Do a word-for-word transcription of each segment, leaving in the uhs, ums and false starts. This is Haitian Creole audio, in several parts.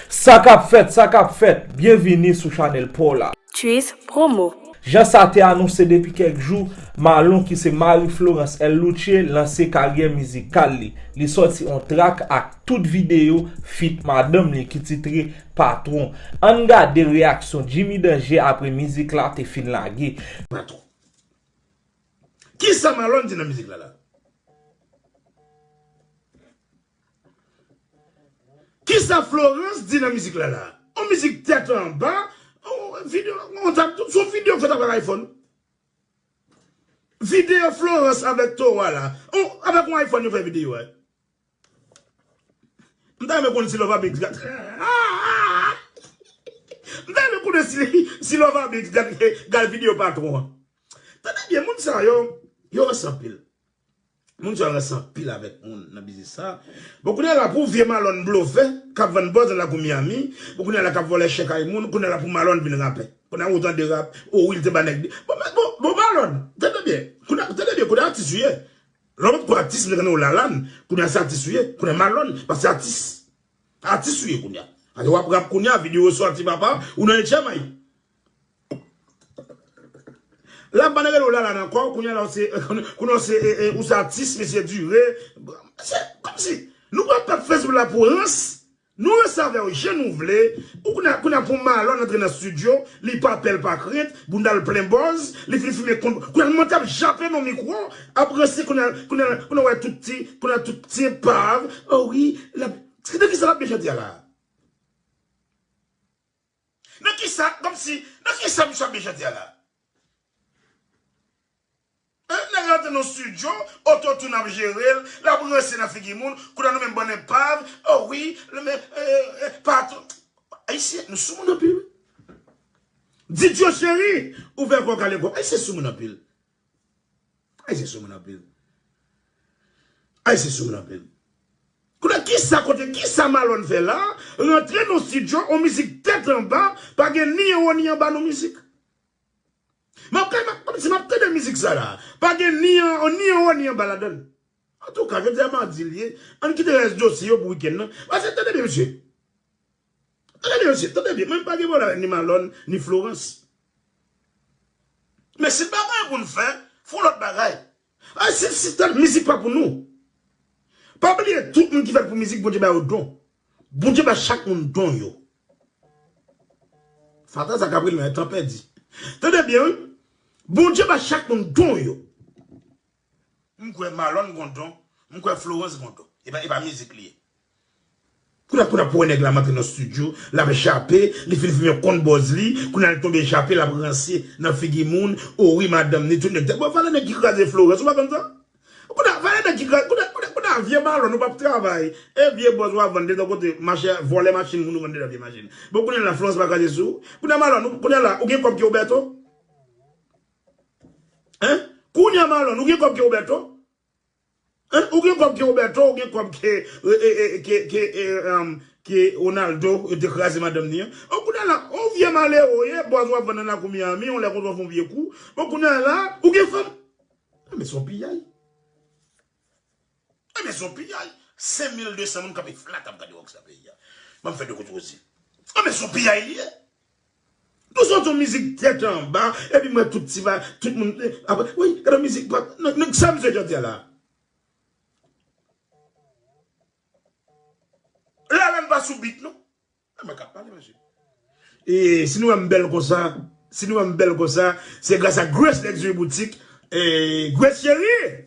Sa k ap fèt, sa k ap fèt, byenvini sou chanèl pa w la. Tris Promo. Jan sa te anonse depi kèk jou, Malon ki se mari Florence El Luche lanse karyè mizikal li. Li sòti on trak ak tout videyo feat madanm li ki titre Patwon. Ann gade reyaksyon Jimmy Danger apre mizik la te fin lage. Patwon. Kisa Malon di nan mizik la la? Kisa Florence di nan mizik la la? On mizik tèt anba, on videyo, on tap, se on videyo k fèt avèk iPhone. Videyo Florence avèk towa la, on, avèk on iPhone yo fè videyo a. M ta renmen konn si Lova Banks gad. M ta renmen konnen si, si Lova Banks gad, gad videyo patwon an. Tande byen, moun sa yo, yo ranse anpil. Moun sa yo ranse anpil avèk moun nan biznis sa. Bon, kounye a la pou vye Malon blofè k ap vann bòz nan lakou Miami, bon, kounye a la k ap vòlè chen kay moun, kounye a la pou Malon vin rapè. Kounye a ou tande rap, o wi, l te ba nèg li. Bon, men, bon, bon, Malon, tande byen. Kounye a, tande byen, kounye a atis ou ye. Lè w potko atis, m te konnen w Lalann, kounye a se atis ou ye, kounye a Malon, paske atis. Atis ou ye kounye a. Paske w ap rap kounye a, videyo sòti papa, ou nan etchèmay. La, m pa nan rele w Lalann ankò, kounye a la, w se, kounye a w se, e, e, ou se atis, mesye Dire. Se kòmsi, nou pran pèp Facebook la pou rans, nou rans avè w jan nou vle, ou kounye a, kounye a pou Malon antre nan estidyo, li pa pè, l pa krent, bounda l plen bòz, li fin fimen kont, kounye a l monte ap jape nan mikwo, ap ranse, kounye a, kounye a, kounye a w wè tout ti, kounye a tout ti epav, o wi, l ap, nan kisa l ap byen chante a la? Nan kisa, kòmsi, nan kisa misye ap byen chante a la? Hein, nèg la antre nan estidyo, ototoun ap jere l, l ap ranse nan figi moun, kounye a nou menm bann epav, o wi, le men, eh, eh, patwon. Ayisyen, nou soumoun anpil, wi. Didyo cheri, ouvè kò w kale kò w. Ayisyen soumoun anpil. Ayisyen soumoun anpil. Ayisyen soumoun anpil. Kounye a, kisa kote, kisa Malon fè la? Rantre nan estidyo, on mizik tèt anba, pa gen ni anwo ni anba nan mizik. M ap, m ap, kòmsi m ap tande mizik sa la. Pa gen ni an, ni anwo ni anba ladan l. Antouka, jodi a madi l ye, ann kite rès dosye yo pou wikenn nan. Paske, tande byen, mesye. Tande byen, mesye, tande byen. Mwen, m pa gen pwoblèm avèk ni Malon, ni Florence. Men si n pa gen anyen pou n fè, fè yon lòt bagay. A, si, si, tande, mizik pa pou nou. Pa bliye, tout moun ki fèt pou mizik, Bondye ba yo don. Bondye ba chak moun don yo. Fatra sa k ap ri l, men tan pèdi. Tande byen, wi. Bondye ba chak moun don yo. M kwè Malon gon don, m kwè Florence gon don. E pa, e pa mizik li ye. Kounye a, kounye a pou wè nèg la antre nan estidyo, l ap jape, li fin fimen kont bòz li, kounye a l tonbe jape, l ap ranse nan figi moun, o wi madanm ni tout nèg. Bon, valè nèg ki kraze Florence, ou pa konn sa? Kounye a, valè nèg ki kraze, kounye a, kounye a, kounye a vye Malon, ou p ap travay. E vye bòz w ap vann dedan kote, mache, vòlè machin moun ou vann dedan vye machin. Bon, kounye a la, Florence pa kraze sou ou. Kounye a Malon, kounye a la, ou gen kòb ke Roberto? Hein? Kounye a Malon, ou gen kòb ke Roberto? Hein? Ou gen kòb ke Roberto, ou gen kòb ke, e, e, e, ke, ke, e, um, ke Ronaldo, yo te kraze madanm ni an. Bon, kounye a la, on vye malere ou ye, bòz w ap vann nan lakou Miami, on lè kontan fè on vye kou. Bon, kounye a la, ou gen fanm. Ah, men se on piyay. Ah, men se on piyay. Senk mil de san moun kanpe flat ap gade Rockstar peyi a. Ban m fè de kout wozi. Ah, men se on piyay li ye. Nou sòti yon mizik tèt anba, epi m wè tout ti va, tout moun, eh, apre, wi, gade mizik pa, nan, nan, sa misye jodi a la. Lalann pa sou beat, non. Mwen k ap pale, mesye. E si nou wè m bèl konsa, si nou wè m bèl konsa, se gras a Grace Luxury Boutique. E Grace cheri!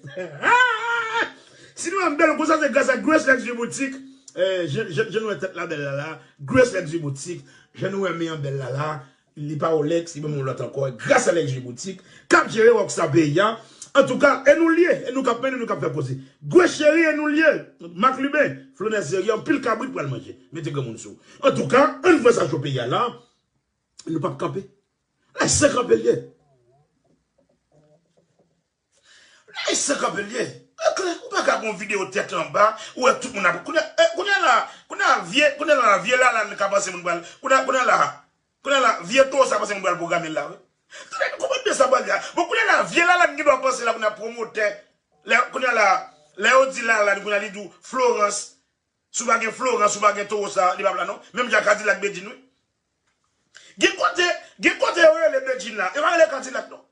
Si nou wè m bèl konsa, se gras a Grace Luxury Boutique. E, jan, jan, jan nou wè tèt la bèl la la, Grace Luxury Boutique. Jan nou wè men an bèl la la, li pa Rolex, li ban m yon lòt ankò. Gras a Luxury Boutique, k ap jere Rockstar peyi a. Antouka, e nou l ye, e nou k ap mennen, nou k ap fè koze. Grace cheri, e nou l ye. Mak Liben, Flonès Zeri, anpil kabrit pral manje. Mete granmoun sou ou. Antouka, ann vwè sa cho peyi a la. Nou p ap kanpe. Lè san kanpe l ye. Lè san kanpe l ye. E klè, ou pa ka gon videyo tèt anba, ou wè tout moun ap, kounye, e, kounye a la, kounye a vye, kounye a la, vye Lalann ka panse moun pral, kounye a, kounye a la, kounye a la, vye towo sa panse moun pral pwograme l la, wi. Tande, nou konprann byen sa m pral di a. Bon, kounye a la, vye Lalann gen dwa panse la, kounye a pwomotè, lè, kounye a la, lè yo di Lalann, kounye a li di w Florence, Si w pa gen Florence, si w pa gen towo sa, li p ap la non. Menm jan Kadilak Bedjine, wi. Gen kote, gen kote yo rele Bedjine la. Yo pa rele Kadilak non.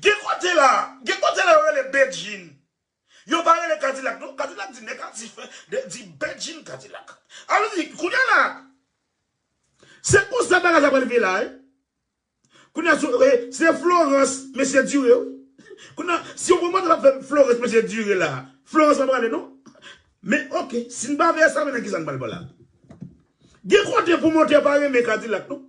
Gen kote la, gen kote la yo rele Bedjine. Yo pa rele Kadilak non. Kadilak di negatif, de- di Bedjine Kadilak. Alò di, kounye a la, se konsa bagay sa pral vin la, wi. Kounye a, se, eh, se Florence, mesye Dure, wi. Kounye a, si yon pwomotè ap fè Florence, mesye Dure la, Florence pa prale non. Men, oke, si n pa veye sa, men nan ki sa n pral pran la? Gen kote pwomotè pa renmen Kadilak non.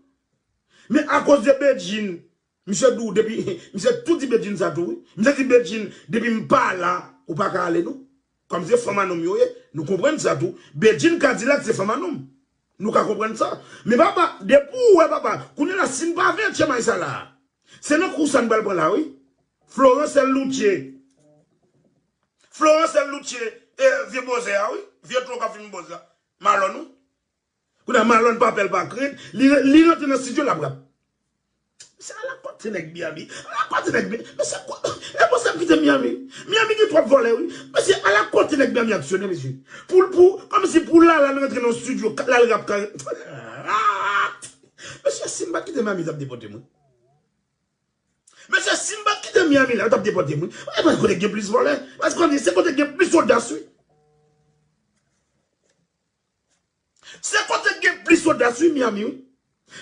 Men akoz de Bedjine, misye di w depi, misye tou di Bedjine sa tou, wi. Misye di Bedjine, depi m pa la, ou pa ka ale non. Kòm se fanm a nonm yo ye, nou konprann sa tou. Bedjine Kadilak se fanm a nonm. Nou ka konprann sa. Men papa, depi w wè papa, kounye a la, si n pa veye tchemay sa la, se nan kou sa n pral pran la, wi. Florence L. Louthier. Florence L. Louthier, e, vye bozè a, wi. Vye tro k ap fini boz la. Malòn, wi. Kounye a Malòn pa pè l pa krent, li, li rantre nan estidyo l ap rap. Mesye, ala kote nèg Miami. Ala kote nèg Miami. Mesye, kwa, e bon sa m kite Miami. Miami gen twòp vòlè, wi. Mesye, ala kote nèg Miami aksyonè, mesye. Pou, pou, kòmsi pou Lala rantre nan estidyo, ka- l al rap kare. Mesye, si m pa t kite Miami, yo t ap depòte m, wi. Mesye, si m pa t kite Miami la, yo t ap depòte m, wi. E pa kote gen plis vòlè. Paske se kote gen plis odas, wi. Se kote k gen plis odas, wi, Miami, wi.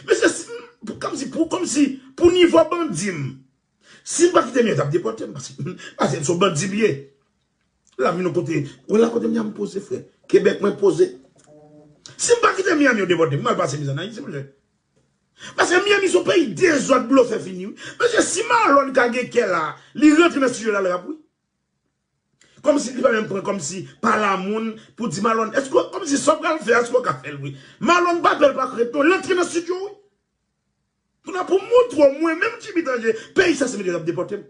Mesye, si, pou, kòmsi, pou, kòmsi, pou nivo bandi m, si m pa kite Miami, yo t ap depòte m, paske, paske m se yon bandi m ye. La vin yon kote, wè la kote Miami poze, frè. Kebèk mwen poze. Si m pa kite Miami, yo depòte m, m al pase mizè an Ayiti, monchè. Paske Miami se yon peyi dezòd, blofè fini, wi. Mesye, si Marlon ka gen kè la, li rantre nan estidyo la, l rap, wi. Kòmsi li pa menm pran kòmsi pale a moun pou di Marlon, èske, kòmsi sa w pral fè, èske w ka fè l vre? Marlon pa pè l pa krent non, l antre nan estidyo wi. Kounye a pou m montre w, mwen menm Jimmy Danje, peyi sa se medya k ap depòte m.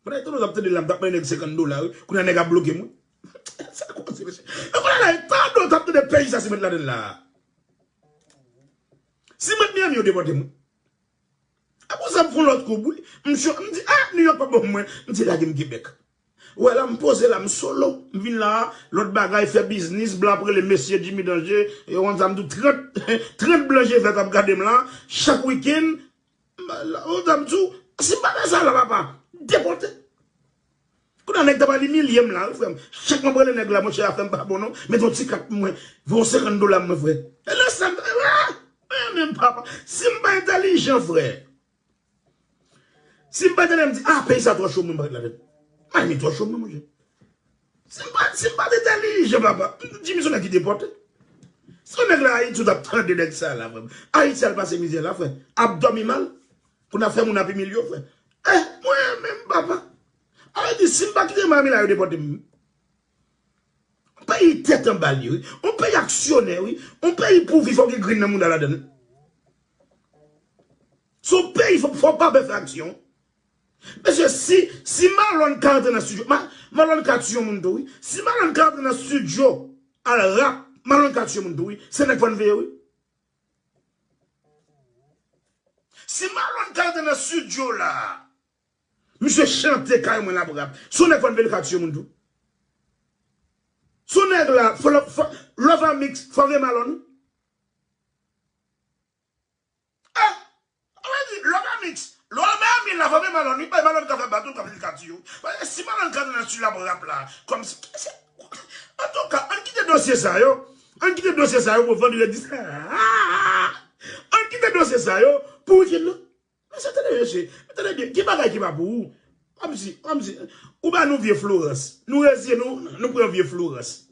Pandan tan w ap tande la, m t ap mande nèg senkant dola wi, kounye a nèg ap bloke m wi. Sa koze mesye. E kounye a la, tan w t ap tande peyi sa se met ladann la. Si m ret Miami yo depòte m wi. Apre sa, m fè yon lòt koub, wi. M cho, m di, ah, New York pa bon pou mwen. M di, lage m Kebèk. Wè la, m poze la, m solo. M vin la, lòt bagay, fè biznis, blan ap rele mesye Jimmy Danje. E w konn sa m di w, trant, trant blan je vè t ap gade m la, chak wikenn. M, la, w konn sa m di w, si m pa fè sa la, papa, depòte. Kounye a nèg ta pral imilye m la, wi, frè m. Chak mwen prale nèg la, monchè, afè m pa bon non. Mete yon ti kat pou mwen. Voye yon senkant dola mwen, frè. E lè sa m, ah, mwen menm, papa. Si m pa entèlijan, frè. Si m pa entèlijan, m di, ah, peyi sa twò cho, mwen pa ret ladann. Miami twò cho, mwen, monchè. Si m pa, si m pa t entèlijan, papa. M di, Jimmy, se yon nèg ki depòte. Se yon nèg la, Ayiti, ou t ap tande nèg sa la, frè m. Ayiti al pase mizè la, frè. Ap dòmi mal. Pou n ap fè moun ap imilye w, frè. Eh, mwen menm, papa. Sa vle di, si m pa kite Miami la, yo depòte m. Yon peyi tèt anba l ye, wi. Yon peyi aksyonè, wi. Yon peyi pou w viv, fò w gen grenn nan mouda ladann. Se yon peyi, fò, fò w pa pè fè aksyon. Mesye, si, si Marlon ka rantre nan estidyo, Ma-, Marlon ka tiye yon moun tou, wi. Si Marlon ka rantre nan estidyo, al rap, Marlon ka tiye moun tou, wi. Se nèg fò n veye, wi. Si Marlon ka rantre nan estidyo la, misye chante kay mwen l ap rap. Se yon nèg fò n veye l ka tiye moun tou. Se yon nèg la, fò, fò, Love Amix, fò veye Marlon. Ah! Sa vle di, Love Amix, lè w al Miami la, fò veye Marlon, wi, bay Marlon ka fè baton, ka vin ka tiye w. Paske si Marlon ka rantre nan estidyo l ap rap la, kòmsi, antouka, ann kite dosye sa yo, ann kite dosye sa yo pou vandredi sa. Ann kite dosye sa yo pou wikenn nan. Mesye, tande, mesye. Tande byen. Gen bagay ki pa pou ou. Kòmsi, kòmsi, ou ba nou vye Florence. Nou reziye nou, nou pran vye Florence.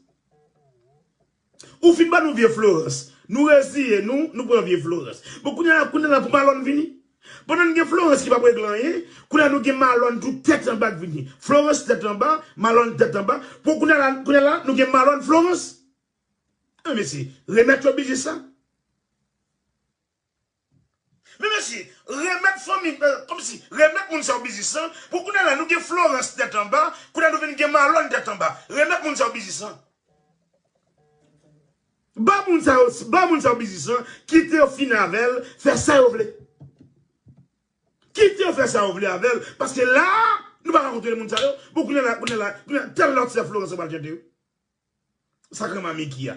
Ou fin ba nou vye Florence. Nou reziye nou, nou pran vye Florence. Bon, kounye a, kounye a la pou Marlon vini. Pandan n gen Florence ki p ap regle anyen, kounye a nou gen Marlon tou tèt anba k vini. Florence tèt anba, Marlon tèt anba. Pou kounye a la, kounye a la, nou gen Marlon Florence. Ah, mesye, remèt yo biznis sa. Men mesye, remèt fanmi, eh, kòmsi, remèt moun sa yo biznis lan. Pou kounye a la, nou gen Florence tèt anba, kounye a nou vin gen Marlon tèt anba. Remèt moun sa yo biznis lan. Ba moun sa yo, ba moun sa yo biznis lan, kite yo fini avè l, fè sa yo vle. Kite yo fè sa yo vle avè l, paske la, Nou pa ka kontwole moun sa yo. Bon, kounye a la, kounye a la, kounye a, tèl lòt sè Florence yo pral chante yo. Sa k renmen Mickey a.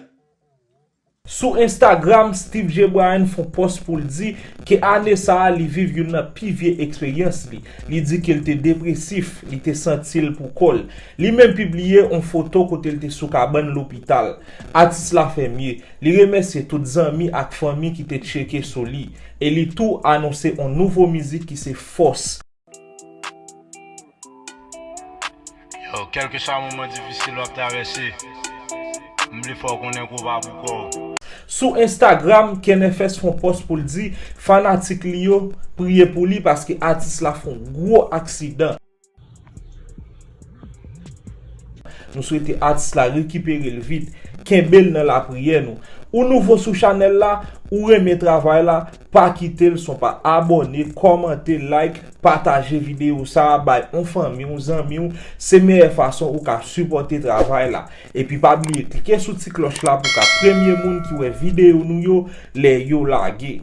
Sou Instagram, Steve J. Bryan fè yon pòs pou l di ke ane sa a li viv youn nan pi vye eksperyans li. Li di ke l te depresif, li te santi l pou kò l. Li menm pibliye yon foto kote l te sou kabann lopital. Atis la fè mye. Li remèsye tout zanmi ak fanmi ki te tcheke sou li. E li tou anonse yon nouvo mizik ki se Fòs. Yo, kèlkeswa moman difisil w ap travèse, m vle fè w konnen ke w pa poukò w. Sou Instagram, Kenfs fè yon pòs pou l di fanatik li yo priye pou li paske atis la fè yon gwo aksidan. Nou swete atis la rekipere l vit. Kenbe l nan lapriyè nou. Ou nouvo sou chanèl la, ou renmen travay la, pa kite l san w pa abòne, kòmante, like, pataje videyo sa a bay yon fanmi w, zanmi w, se meyè fason ou ka sipòte travay la. Epi pa bliye klike sou ti klòch la pou w ka premye moun ki wè videyo nou yo lè yo lage.